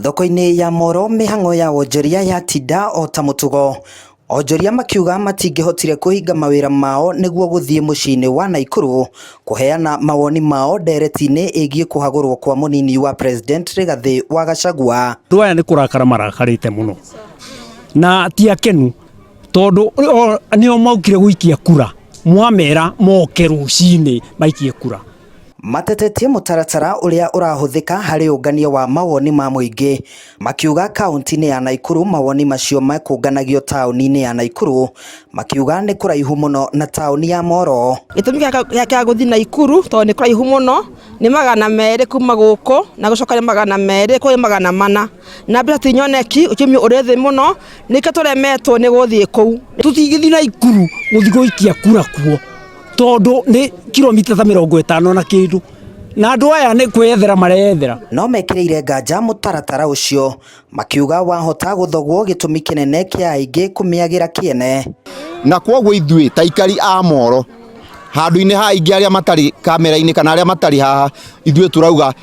Thoko-inĩ ya Moro mĩhang'o ya wonjoria yatinda o ta mũtugo. Onjoria makiuga matingĩhotire kũhinga mawĩra mao nĩguo gũthiĩ mũciĩ-inĩ wa Naikuru kũheana mawoni mao ndereti-inĩ ĩgiĩ kũhagũrwo kwa mũnini wa President Rigathĩ wa Gachagua. Andũ aya nĩ kũrakara marakarĩte mũno na ti akenu tondũ nĩo maukire gũikia kura, mwamera moke rũcinĩ maikie kura. Matetetie mũtaratara ũrĩa ũrahũthĩka harĩ ũngania wa mawoni ma mũingĩ, makiuga kaunti-inĩ ya Naikuru mawoni macio mekũnganagio taũni-inĩ ya Naikuru, makiuga nĩ kũraihu mũno na taũni ya Moro. Gĩtũmi gĩa gũthiĩ Naikuru tondũ nĩ kũraihu mũno, nĩ 200 kuma gũkũ na gũcoka nĩ 200 kũrĩ 400, na mbeca ti nyoneki, uchumi ũrĩ thĩ mũno, nĩkĩo tũremetwo nĩ gũthiĩ kũu. Tũtingĩthiĩ Naikuru gũthiĩ gũikia kura kuo tondũ nĩ kilomita ta 50 na kĩndũ, na andũ aya nĩ kwĩyethera mareyethera. No mekĩrĩire nganja mũtaratara ũcio, makiuga wahota gũthogwo gĩtũmi kĩnene kĩa aingĩ kũmĩagĩra kĩene. Na kwoguo ithuĩ ta aikari a Moro handũ-inĩ ha aingĩ arĩa matarĩ kamera-inĩ kana arĩa matarĩ haha, ithuĩ tũrauga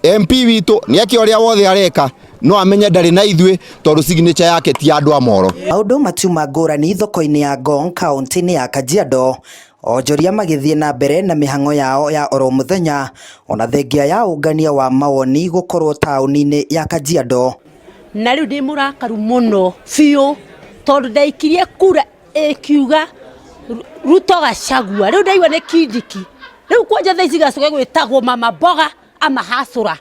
MP witũ nĩ eke ũrĩa wothe areka no amenye ndarĩ na ithuĩ tondũ signature yake ti ya andũ a Moro. Maũndũ matiuma ngũrani thoko-inĩ ya Ngong kaunti-inĩ ya Kajiado, onjoria magĩthiĩ na mbere na mĩhang'o yao ya oro mũthenya ona thengia ya ũngania wa mawoni gũkorwo taũni-inĩ ya Kajiado. Na rĩu ndĩ mũrakaru mũno biũ tondũ ndaikirie kura ĩkiuga Ruto Gachagua, rĩu ndaigua nĩ Kindiki, rĩu kwanja thaa ici gacoke gwĩtagwo mama mboga ama hasũra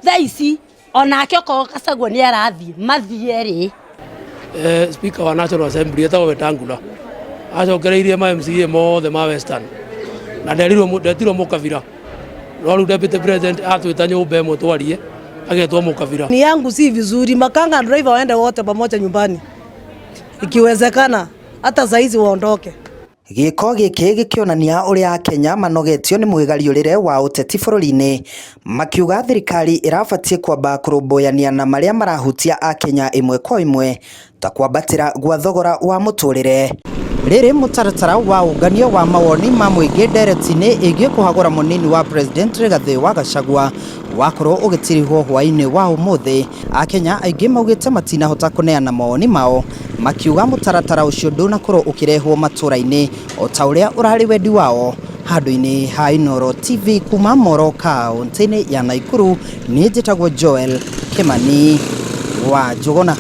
thaa ici onake okorwo Gachagua nĩ arathiĩ mathiĩ erĩ. Speaker wa National Assembly etagwo Wetangula acokereirie ma MCA mothe ma Western na nderirwo ndetirwo mũkabira no rĩu deputy president atwĩta nyũmba ĩmwe twarie agetwo mũkabira. Ni yangu si vizuri, makanga driver waende wote pamoja nyumbani, ikiwezekana hata saizi waondoke. Gĩko gĩkĩ gĩkĩonania ũrĩa Akenya manogetio nĩ mwĩgariũrĩre wa ũteti bũrũri-inĩ, makiuga thirikari ĩrabatiĩ kwamba kũrũmbũyania na marĩa marahutia Akenya ĩmwe kwa ĩmwe ta kwambatĩra gwa thogora wa mũtũrĩre. Rĩrĩ mũtaratara wa ũnganio wa mawoni ma mũingĩ ndereti-inĩ ĩgiĩ kũhagũra mũnini wa President Rigathĩ wa Gachagua wakorwo ũgĩtirihwo hwaĩ-inĩ wa ũmũthĩ, Akenya aingĩ maugĩte matinahota kũneana mawoni mao, makiuga mũtaratara ũcio ndũnakorwo ũkĩrehwo matũra-inĩ o ta ũrĩa ũrarĩ wendi wao. Handũ-inĩ ha Inooro TV kuma Moro kaunti-inĩ ya Naikuru, niĩ njĩtagwo Joel Kimani wa Njũgũna.